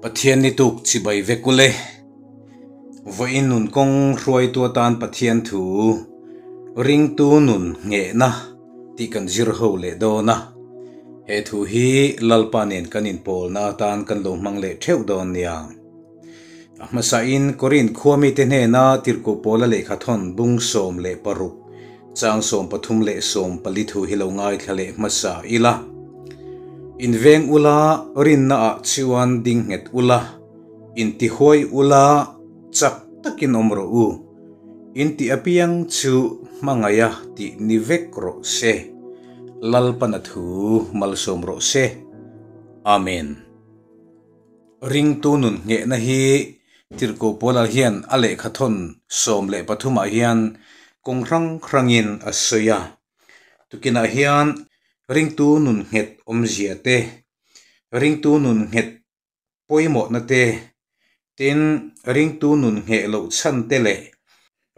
Pathian ni tuk chibai vek ule. Vawiin nun kawng hruaitu atan Pathian thu ringtu nun nghehna tih kan zir ho leh dawn a. He thu hi Lalpa nen kan inpawlna atan kan lo hmang leh theuh dawn nia. A hmasain Korinth khua mite hnena tirhkoh Paula lehkhathawn bung 16 chang 13 leh 14 thu hi lo ngaithla leh hmasa ila. Inveng ula, rinnaah chuan ding nghet ula, intihuai ula, chak takin awm rawh u. Inti apiang chu hmangaih a tih ni vek rawh se. Lalpana thu malsawm rawh se. Amen. Ringtu nun nghehna hi Tirhkoh Paula hian a lehkhathawn 13 ah hian kawng hrang hrangin a sawi a. Tukinah hian ringtu nun nghet awmzia te, ringtu nun nghet pawimawhna te, tin ringtu nun ngheh loh chhan te leh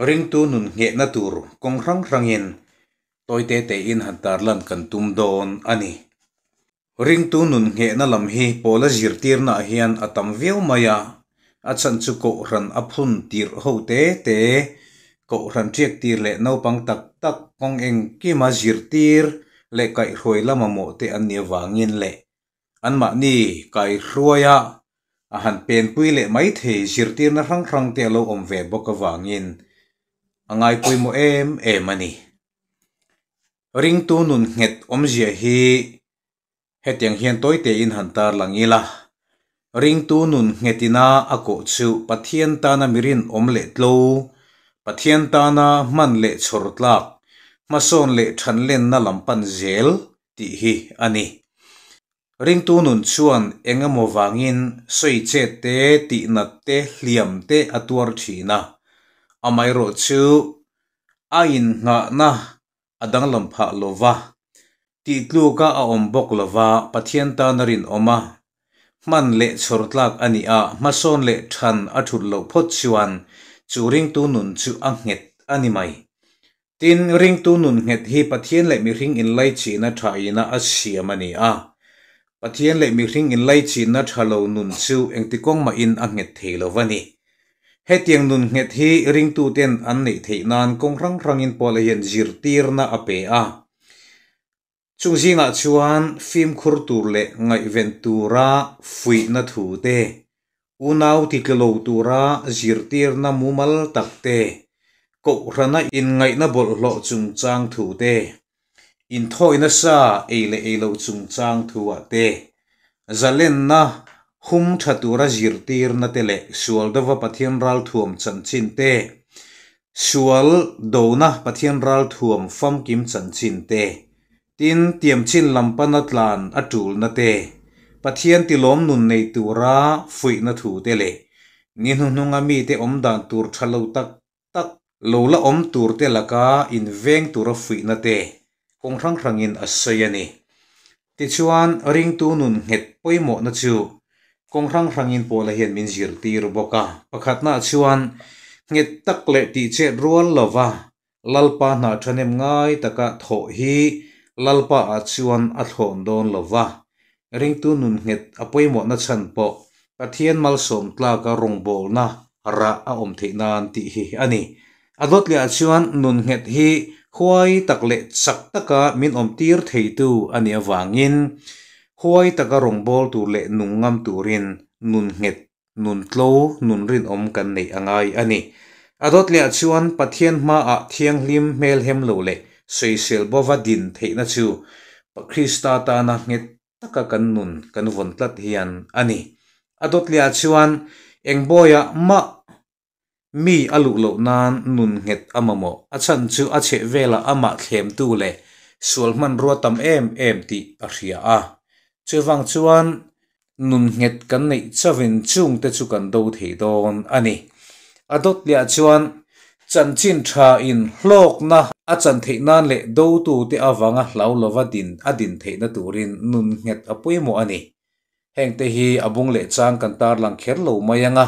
ringtu nun nghehna tur kawng hrang hrangin tawite tein han tarlan kan tum dawn a ni. Ringtu nun nghehna lam hi Paula zirtirnaah hian a tam viau mai a, a chhan chu Kohhran a phun tirh ho te te, Kohhran ṭiak tir leh naupang tak tak kawng engkima zirtir leh kaihhruai la mamawh te an nih avangin leh anmahni kaihhruaia a han penpui leh mai thei zirtirna hrang hrang te a lo awm ve bawk avangin a ngaipawimawh em em a ni. Ringtu nun nghet awmzia hi hetiang hian tawi tein han tarlang ila. Ringtu nun nghetina a kawh chu Pathian tana mi rinawm leh tlo, Pathian tana hman leh chhawr tlak, hmasawn leh thanlenna lam pan zel tih hi a ni. Ringtu nun chuan eng emaw vangin sawi chet te, tihnat te, hliam te a tuar thin a. Amaherawhchu a innghahna a danglam phah lo va, tihtluka a awm bawk lo va, Pathian tan a rinawm a, hman leh chhawr tlak a nih a, hmasawn leh than a thut loh phawt chuan chu ringtu nun chu a nghet a ni mai. Tin, ringtu nun nghet hi Pathian leh mihring inlaichihna tha ina a siam a ni a. Pathian leh mihring inlaichihna tha lo nun chu engtikawng mahin a nghet thei lo va ni. Hetiang nun nghet hi ringtuten an neih theih nan kawng hrang hrangin Paula hian zirtirna a pe a. Chung zingah chuan fimkhur tur leh ngaihven tura fuihna thu te, unau titlu lo tura zirtirna mumal tak te, kohhrana inngaihna bawlhhlawh chungchang thu te, inthawi nasa ei leh ei loh chungchang thuah te, zalenna hum tha tura zirtirna te leh sual dova Pathian ralthuam chanchin te, Sual dona Pathian ralthuam famkim chanchin te, tin tiamchin lam pana tlan a tulna te, Pathian tilawm nun nei tura fuihna thu te leh ni hnuhnunga mite awm dan tur tha lo tak tak lo la awm tur te laka inveng tura fuihna te kawng hrang hrangin a sawi a ni. Tichuan, ringtu nun nghet pawimawhna chu kawng hrang hrangin Paula hian min zirtir bawk a. Pakhatnaah chuan, nghet tak leh tihchet rual lova Lalpa hna thahnem ngai taka thawh hi Lalpaah chuan a thlawn dawn lova. Ringtu nun nghet a pawimawhna chhan pawh Pathian malsawm tlaka rawngbawlna rah a awm theih nan tih hi a ni. A dawtliah chuan nun nghet hi huai tak leh chak taka min awmtir theitu a nih avangin huai taka rawngbâwl tur leh nung ngam turin nun nghet, nun tlo, nun rinawm kan neih a ngai a ni. A dawtliah chuan Pathian hmaah thianghlim hmelhem lo leh sawisel bova din theihna chu Krista tana nghet taka kan nun kan vawn tlat hian a ni. A dawtliah chuan eng bawiah mah Mi a luh loh nan nun nghet a mamawh. A chhan chu a chheh velah amah thlemtu leh sual hmanrua tam em em tih a hria a. Chuvang chuan nun nghet kan neih chauhin chungte chu kan do thei dawn a ni. A dawtliah chuan chanchin tha in hlawkna a chan theih nan leh dotute avanga hlau lova din a din theihna turin nun nghet a pawimawh a ni. Hengte hi a bung leh chang kan tarlang kher lo mai ang a.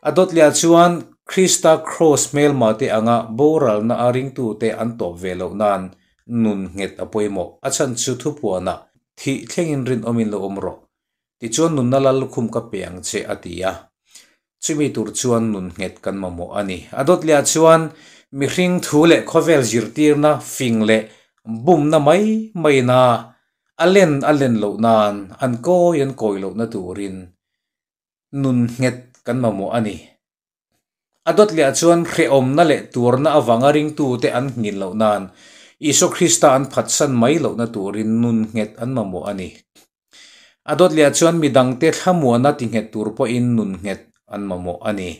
A dawtliah chuan Krista Kraws hmelma te anga boralna a ringtute an tawp ve loh nan nun nghet a pawimawh. A chhan chu thupuanah thih thlengin rinawmin lo awm rawh. Tichuan nunna lal lukhum ka pe ang che a ti a. Chumi tur chuan nun nghet kan mamawh a ni. A dawt lehah chuan mihring thu leh khawvel zirtirna fing leh bumna mai maina a len a len loh nan an kawi an kawi lohna turin nun nghet kan mamawh a ni. A dawt lehah chuan hrehawmna leh tuarna avanga ringtute an nghin loh nan Isua Krista an phatsan mai lohna turin nun nghet an mamawh a ni. A dawt lehah chuan midangte thlamuana ti nghet tur pawhin nun nghet an mamawh a ni.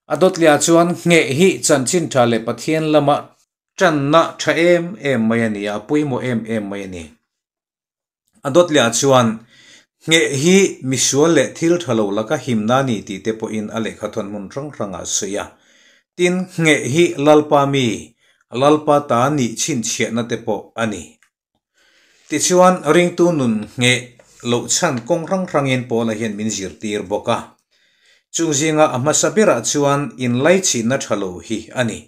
A dawt lehah chuan ngheh hi chanchin tha leh Pathian lama tanna tha em em mai a ni a, a pawimawh em em mai a ni. A dawt lehah chuan ngheh hi misual leh thil tha lo laka himna a ni tih te pawhin a lehkhathawn hmun hrang hrangah a sawi a. Tin, ngheh hi Lalpa mi, Lalpa ta nih chhinchhiahna te pawh a ni. Tichuan, ringtu nun ngheh loh chhan kawng hrang hrangin Paula hian min zirtir bawk a. Chung zinga a hmasa berah chuan inlaichihna tha lo hi a ni.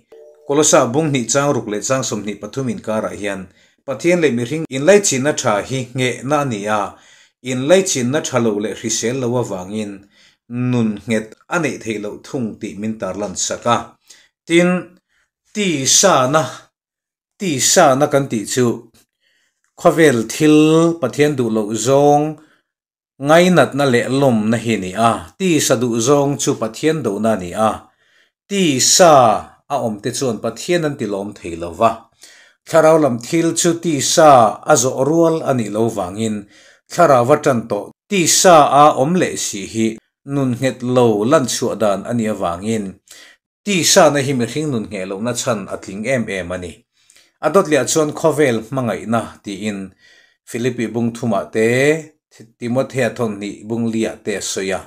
Kolosa bung hnih chang ruk leh chang 23 inkarah hian Pathian leh mihring inlaichihna tha hi nghehna a ni a, inlaichihna tha lo leh hrisel lo avangin nun nghet a neih theih loh thung tih min tarlan sak a. Tin, tisana, tisana kan tih chu khawvel thil Pathian duh loh zawng Ngainatna leh lawmna hi a ni a, tisa duhzawng chu Pathian dohna a ni a. Tisa a awmte chuan Pathian an tilawm thei lo va. Thlarau lam thil chu tisa a zawh rual a nih lo vangin thlarau a tan tawh tisa a awm leh si hi nun nghet lo lan chhuah dan a nih avangin Tisana hi mihring nun ngheh lohna chhan a tling em em a ni. A dawt lehah chuan khawvel hmangaihna tiin Philippi bung thumah te, Timothea thawmhnih bung liah te a sawi a.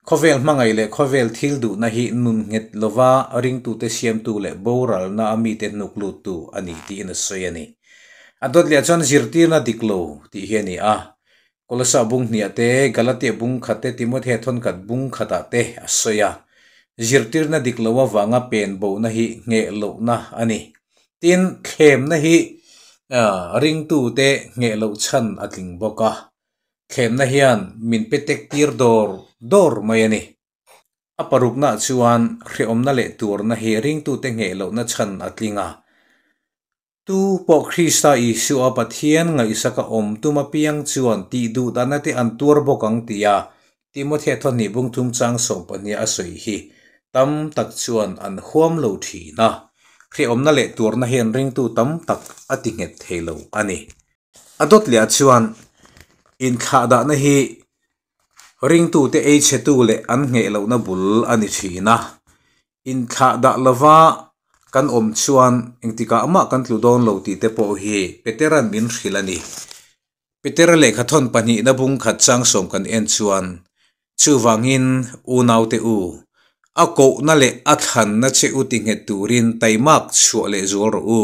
Khawvel hmangaih leh khawvel thil duhna hi nun nghet lova ringtute siamtu leh boralna a mite hnuk luttu a ni tiin a sawi a ni. A dawt lehah chuan zirtirna dik lo tih hi a ni a. Kolosa bung hniah te, Galatia bung khat te, Timothea thawnkhat bung khatah te a sawi a. Zirtirna dik lo avanga pen bohna hi ngheh lohna a ni. Tin, thlemna hi ringtute ngheh loh chhan a tling bawk a. Thlemna hian min pe tek tir dawr dawr mai a ni. A paruknaah chuan hrehawmna leh tuarna hi ringtute ngheh lohna chhan a tling a. Tu pawh Krista Isua Pathian ngaihsaka awm tum apiang chuan tih duh dahna te an tuar bawk ang tia Timothea thawhnih bung thum chang 12 a sawi hi tam tak chuan an huam lo thin a, hrehawmna leh tuarna hian ringtu tam tak a ti nghet thei lo a ni. A dawt lehah chuan inthlahdahna hi ringtute ei chhetu leh an ngheh lohna bul a ni thin a. Inthlahdah lova kan awm chuan engtikah mah kan tlu dawn lo tih te pawh hi Petera'n min hrilh a ni. Petera lehkhathawn pahnihna bung khat chang sawm kan en chuan, Chuvangin unaute u, a kohna leh a thlanna che u ti nghet turin taimak chhuah leh zual rawh u.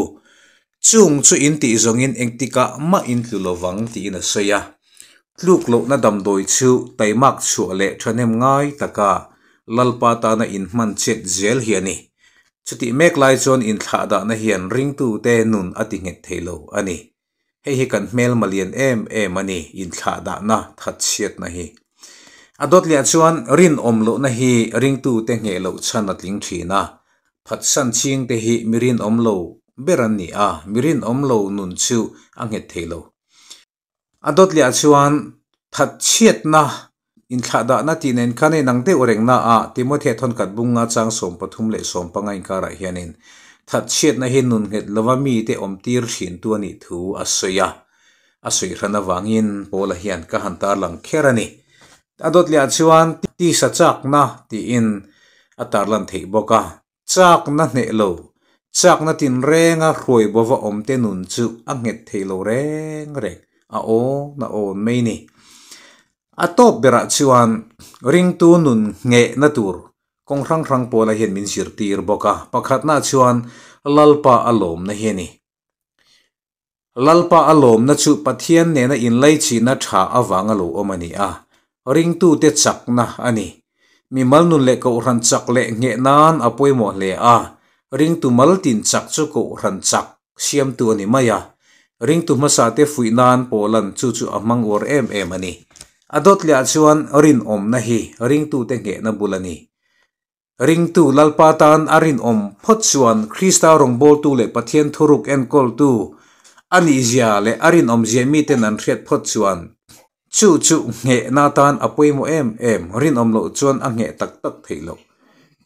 Chung chu in tih zawngin engtikah mah in tlu lovang tiin a sawi a. Tluk lohna damdawi chu taimak chhuah leh thahnem ngai taka Lalpa tana inhman chet zel hi a ni. Chutih mek lai chuan inthlahdahna hian ringtute nun a ti nghet thei lo a ni. Hei hi kan hmelma lian em em a ni, inthlahdahna thatchhiatna hi. A dawt liah chuan rinawm lohna hi ringtute ngheh loh chhan a tling thin a. Phatsan chingte hi mi rinawm lo ber an ni a, mi rinawm lo nun chu a nghet thei lo. A dawt lehah chuan thatchhiatna inthlahdahna tih nen khan a inang deuh reng na a, Timothea thawnkhat bunga chang 13 leh 15 inkarah hianin thatchhiatna hi nun nghet lova mite awm tir thintu a nih thu a sawi a. A sawi hran avangin Paula hian ka han tarlang kher a ni. A dawt lehah chuan tisa chakna tiin a tarlan theih bawk a. Chakna hneh lo, chakna tinrenga hruai bova awmte nun chu a nghet thei lo reng reng, a awn a awn mai ni. A tawp berah chuan ringtu nun nghehna tur kawng hrang hrang pawlah hian min zirtir bawk a, pakhatna chuan Lalpa a lawmna hi a ni. Lalpa a lawmna chu Pathian nena inlaichihna tha avanga lo awm a ni a, ringtute chakna a ni. Mimal nun leh kohhran chak leh ngheh nan a pawimawh hle a, ringtu mal tin chak chu kohhran chak siamtu a ni mai a. Ringtu hmasate fuih nan Paulan chu chu a hmang uar em em a ni. A dawt leh ah chuan rinawmna hi ringtute nghehna bul a ni. Ringtu Lalpa tan a rinawm phawt chuan Krista rawngbawltu leh Pathian thuruk enkawltu a nihzia leh a rinawmzia miten an hriat phawt chuan chu chu nghehna tan a pawimawh em em, rinawm loh chuan a ngheh tak tak theih loh.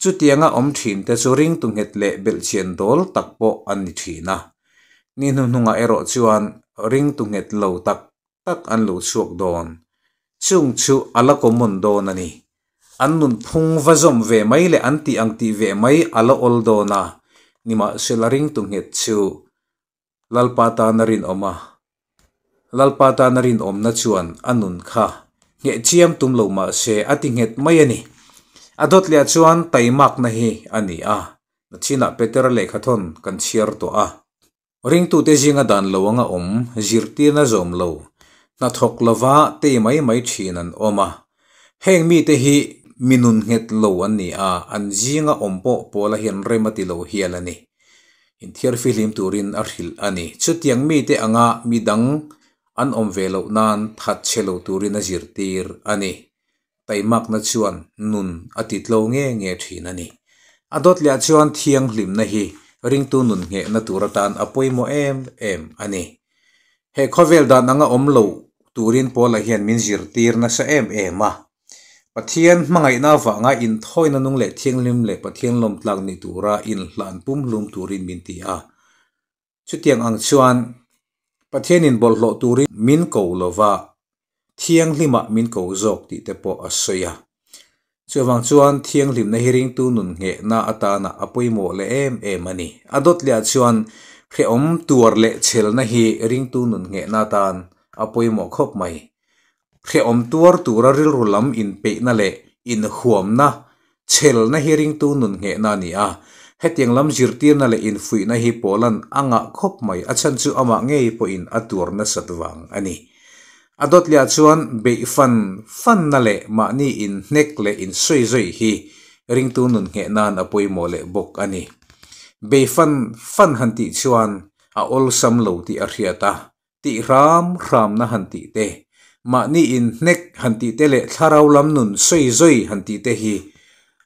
Chutianga awm thinte chu ringtu nghet leh belhchian dawl tak pawh an ni thin a. Ni hnuhnungah erawh chuan ringtu nghet lo tak tak an lo chhuak dawn. Chung chu a la common dawn a ni. An nunphung va zawm ve mai leh an tih ang tih ve mai a la awl dawn a, nimahsela ringtu nghet chu Lalpa tana rinawm a. Lalpa tana rinawmna chuan a nun kha ngheh chiam tum lo mah se a ti nghet mai a ni. A dawt leh ah chuan taimakna hi a ni a, nachinah Petera lehkhathawn kan chhiar tawh a. Ringtute zinga dan lo anga awm, zirtirna zawm lo, hnathawk lova tei mai mai thin an awm a. Heng mite hi mi nun nghet lo an ni a, an zinga awm pawh Paula hian rem a ti lo hial a ni. Inthiar fihlim turin a hrilh a ni. Chutiang mite anga mi dang an awm ve loh nan that chhe lo turin a zirtir a ni. Taimakna chuan nun a ti tlo nge nge thin a ni. A dawt leh ah chuan thianghlimna hi ringtu nun nghehna tur atan a pawimawh em em a ni. He khawvel dan anga awm lo turin Paula hian min zirtir nasa em em a. Pathian hmangaihna avanga inthawina nung leh thianghlim leh Pathian lawmtlak ni tura inhlan pumhlum turin min ti a. Chutiang ang chuan Pathianin bawlhhlawh turin min ko lova, thianghlimah min ko zawk tih te pawh a sawi a. Chuvang chuan thianghlimna hi ringtu nun nghehna atana a pawimawh leh em em a ni. A dawt lehah chuan hrehawm tuar leh chhelna hi ringtu nun nghehna atan a pawimawh khawp mai. Hrehawm tuar tura rilru lam inpeihna leh inhuamna Chhelna hi ringtu nun nghehna a ni a, hetiang lam zirtirna leh infuihna hi Paula'n a ngah khawp mai, a chhan chu amah ngei pawhin a tuar nasat vang a ni. A dawt lehah chuan beih fan fanna leh mahni inhnek leh insawi zawi hi ringtu nun ngheh nan a pawimawh leh bawk a ni. Bei fan fan han tih chuan a awlsam lo tih a hriat a, Tih hram hramna han tih te, mahni inhnek han tih te leh thlarau lam nun sawi zawi han tih te hi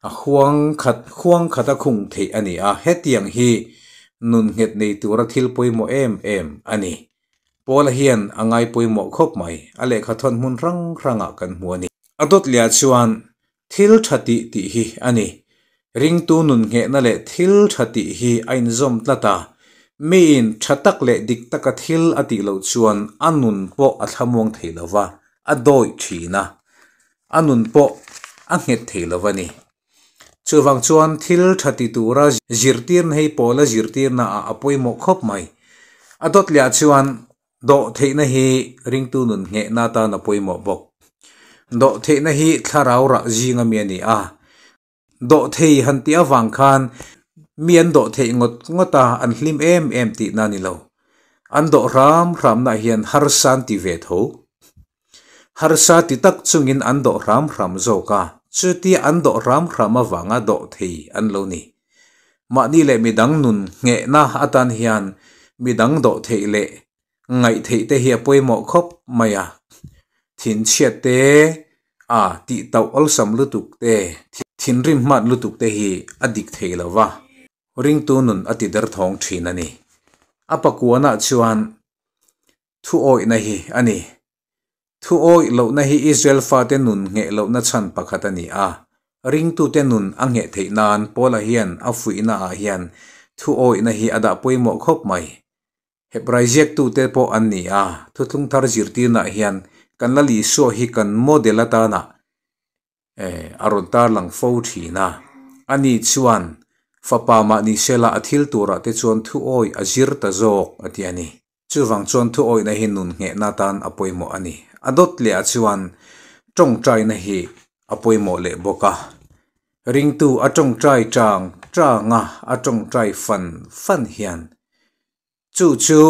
a huang khat huang khat a khung theih a ni a, hetiang hi nun nghet nei tura thil pawimawh em em a ni. Paula hian a ngai pawimawh khawp mai, a lehkha thawn hmun hrang hrangah kan hmu a ni. A dawt lehah chuan thil tha tih tih hi a ni. Ringtu nun nghehna leh thil tha tih hi a inzawm tlat a, miin tha tak leh dik taka thil a tih loh chuan a nun pawh a thlamuang thei lo va, a dawih thin a, a nun pawh a nghet thei lo a ni. Chuvang chuan thil tha ti tura zirtirna hi pawla zirtirna ah a pawimawh khawp mai. A dawt lehah chuan Dawhtheihna hi ringtu nun nghehna atan a pawimawh bawk. Dawhtheihna hi thlarau rah zinga mi a ni a. Dawhthei han tih avang khan mi an dawhtheih ngawt ngawt a, an hlim em em tihna a ni lo. An dawh hram hramnaah hian harsa an ti ve tho. Harsa ti tak chungin an dawh hram hram zawk a, chutia an dawh hram hram avanga dawhthei an lo ni. Mahni leh midang nun nghehna atan hian midang dawh theih leh ngaih theih te hi a pawimawh khawp mai a. Thinchhiat te, a tih tauh awlsam lutuk te, thinrim hmat lutuk te hi a dik thei lo va, ringtu nun a ti derthawng thin a ni. A pakuanah chuan thu awihna hi a ni. Thu awih lohna hi Israel fate nun ngheh lohna chhan pakhat a ni a. Ringtute nun a ngheh theih nan Paula hian a fuihna ah hian thu awihna hi a dah pawimawh khawp mai. Hebrai ziaktute pawh an ni a, Thuthlung Thar zirtirnaah hian kan Lal Isua hi kan model atana a rawn tarlang fo thin a. Ani chuan fapa mahni sela a thil turah te chuan thu awih a zir ta zawk a ti a ni. Chuvang chuan thuawihna hi nun nghehna atan a pawimawh a ni. A dawt lehah chuan tawngtaina hi a pawimawh leh bawk a. Ringtu a tawngtai chang chang a, a tawngtai fan fan hian chu chu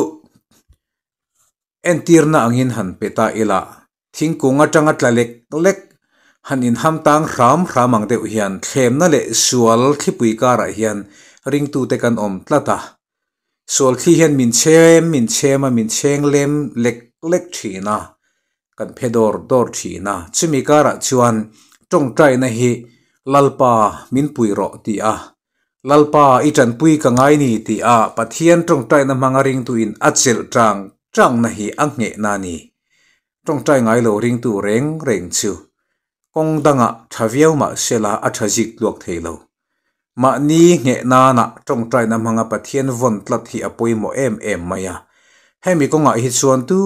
entirna angin han pe ta ila, thingkung atanga tla lek lek han inham tang hram hram ang deuh hian thlemna leh sual thlipui karah hian ringtute kan awm tlat a. Sual thli hian min chhem min chhem a, min chheng lem lek lek thin a. kan phe dawr dawr thin a, chumi karah chuan tawngtaina hi Lalpa min pui rawh tih a, Lalpa i tanpui ka ngai ni tih a Pathian tawngtaina hmanga ringtuin a chelh tang tangna hi a nghehna a ni. Tawngtai ngai lo ringtu reng reng chu kawng dangah tha viau mah sela a tha zik tluak thei lo. Mahni ngheh nana tawngtaina hmanga Pathian vawn tlat hi a pawimawh em em mai a. Hemi kawngah hi chuan tu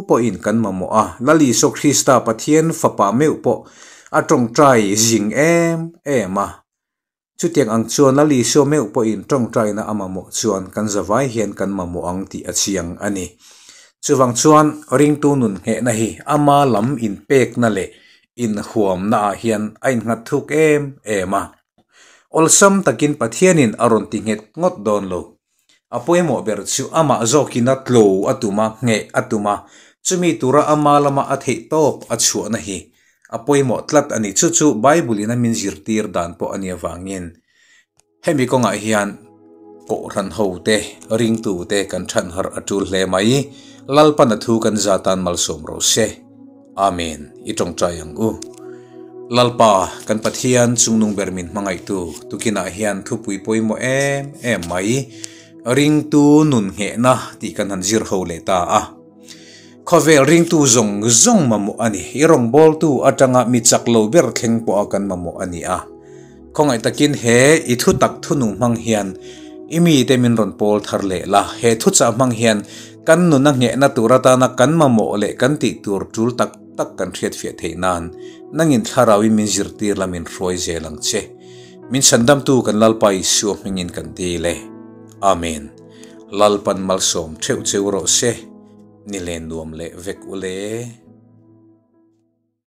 pawhin kan mamawh a, Lal Isua Krista Pathian Fapa meuh pawh a tawngtai zing em em a. Chutiang ang chuan Lal Isua meuh pawhin tawngtaina a mamawh chuan kan zavai hian kan mamawh ang tih a chiang a ni. Chuvang chuan ringtu nun nghehna hi ama lam inpekna leh inhuamna ah hian a innghat thuk em em a. Awlsam takin Pathianin a rawn ti nghet ngawt dawn lo. A pawimawh ber chu amah zawkin a tlo a tum a, ngheh a tum a, chumi tura ama lama a theih tawp a chhuahna hi a pawimawh tlat a ni. Chu chu Bible-in a min zirtir dan pawh a nih avangin hemi kawngah hian Kohhran hote, ringtute kan chhan harh a tul hle mai. Lalpan a thu kan za tan malsawm rawh se. Amen. I tawngtai ang u. Lalpa, kan Pathian chungnung ber min hmangaihtu, tukinah hian thupui pawimawh em em mai, ringtu nun nghehna tih kan han zir ho leh ta a. Khawvel ringtu zawng zawng mamawh a ni. I rawngbawltu atanga mi chak lo ber thleng pawha kan mamawh a ni a. Khawngaih takin he i thutak thunung hmang hian i mite min rawn pawl thar leh la. He thuchah hmang hian kan nuna nghehna tur atana kan mamawh leh kan tih tur tul tak tak kan hriatfiah theih nan nangin thlarauin min zirtir la min hruai zel ang che. Min chhandamtu kan Lalpa Isua hmingin kan dil e. Amen. Lalpan malsawm theuh cheu rawh se. Ni len nuam leh vek ule.